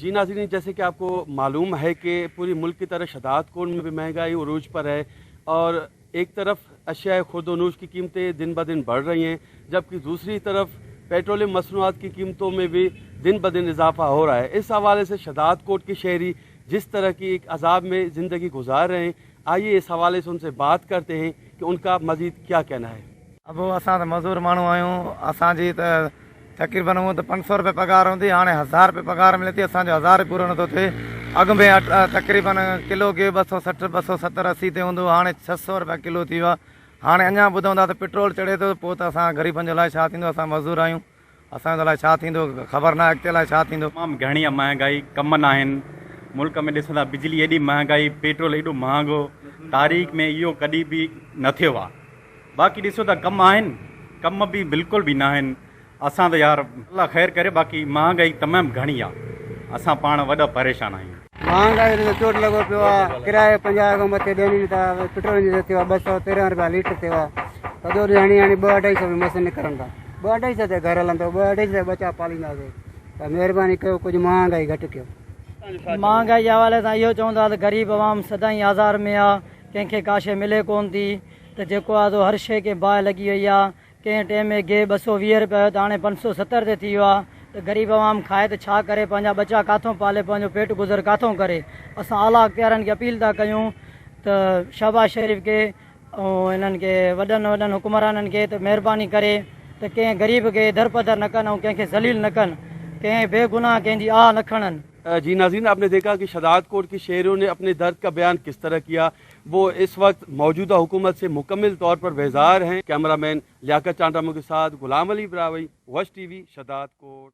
जी नाज़रीन, जैसे कि आपको मालूम है कि पूरी मुल्क की तरह शहदादकोट में भी महंगाई उरूज पर है और एक तरफ अशिया खुर्दोनोश की कीमतें दिन ब दिन बढ़ रही हैं, जबकि दूसरी तरफ पेट्रोलियम मसनूआत की कीमतों में भी दिन ब दिन इजाफा हो रहा है। इस हवाले से शहदादकोट के शहरी जिस तरह की एक अजाब में ज़िंदगी गुजार रहे हैं, आइए इस हवाले से उनसे बात करते हैं कि उनका मज़ीद क्या कहना है। अबो असां त मज़ूर माण्हू आहियूं, असांजी त तक़रीबन हूअं त 500 रुपया पघार हूंदी, हाणे 1000 रुपया पघार मिले थी, असांजो 1000 बि पूरो नथो थिए। अॻ में तक़रीबन किलो गिहु 260, 270, 80 ते हूंदो, हाणे 600 रुपया किलो थी वियो आहे। हाणे अञा ॿुधंदा त पेट्रोल चढ़े थो, पोइ त असां ग़रीबनि जो अलाए छा थींदो। असां मज़ूर आहियूं, असांजो अलाए छा थींदो, ख़बर न आहे अॻिते अलाए छा थींदो। तमाम घणी आहे महंगाई, कम न आहिनि मुल्क में। ॾिसंदा बिजली एॾी महंगाई, पेट्रोल एॾो महांगो, तारीख़ में इहो कॾहिं बि न थियो आहे। बाक़ी ॾिसो त कम आहिनि, कम बि बिल्कुलु बि न आहिनि। असां त यार अलाह ख़ैर करे, बाक़ी महांगाई तमामु घणी आहे, असां पाण वॾा परेशान आहियूं। महांगाई जो चोट लॻो पियो आहे, किरायो 50 खां मथे ॾियनि ई नथा। पेट्रोल जो थियो आहे 213 रुपया लीटर थियो आहे। सॼो ॾींहुं हणी हणी ॿ अढाई सौ में मस निकिरनि था। ॿ अढाई सौ ते घर हलंदो, ॿ अढाई सौ ॿचा पालींदासीं। त महिरबानी कयो, कुझु महांगाई घटि कयो। महांगाई जे हवाले सां इहो चवंदा त ग़रीब अवाम सदाईं आज़ार में आहे, कंहिंखे का शइ मिले कोन थी। त जेको आहे सो हर शइ खे बाहि लॻी वई आहे। कंहिं टाइम में गिहु 220 रुपया हुयो त हाणे 570 ते थी वियो आहे। त ग़रीब अवाम खाए त छा करे, पंहिंजा ॿचा काथों पाले, पंहिंजो पेट गुज़र काथों करे? असां आला अख़्तियारनि खे अपील था कयूं त शहबाज़ शरीफ़ खे ऐं हिननि खे, वॾनि वॾनि हुक्मराननि खे, त महिरबानी करे त कंहिं ग़रीब खे दरपदर न कनि ऐं कंहिंखे ज़लील न कनि, कंहिं बेगुनाह कंहिंजी आह न खणनि। जी नाज़रीन, आपने देखा कि शहदादकोट के शहरियों ने अपने दर्द का बयान किस तरह किया। वो इस वक्त मौजूदा हुकूमत से मुकम्मल तौर पर बेजार हैं। कैमरा मैन लियाकत चांडामो के साथ गुलाम अली ब्रावई, वश टीवी, शहदादकोट।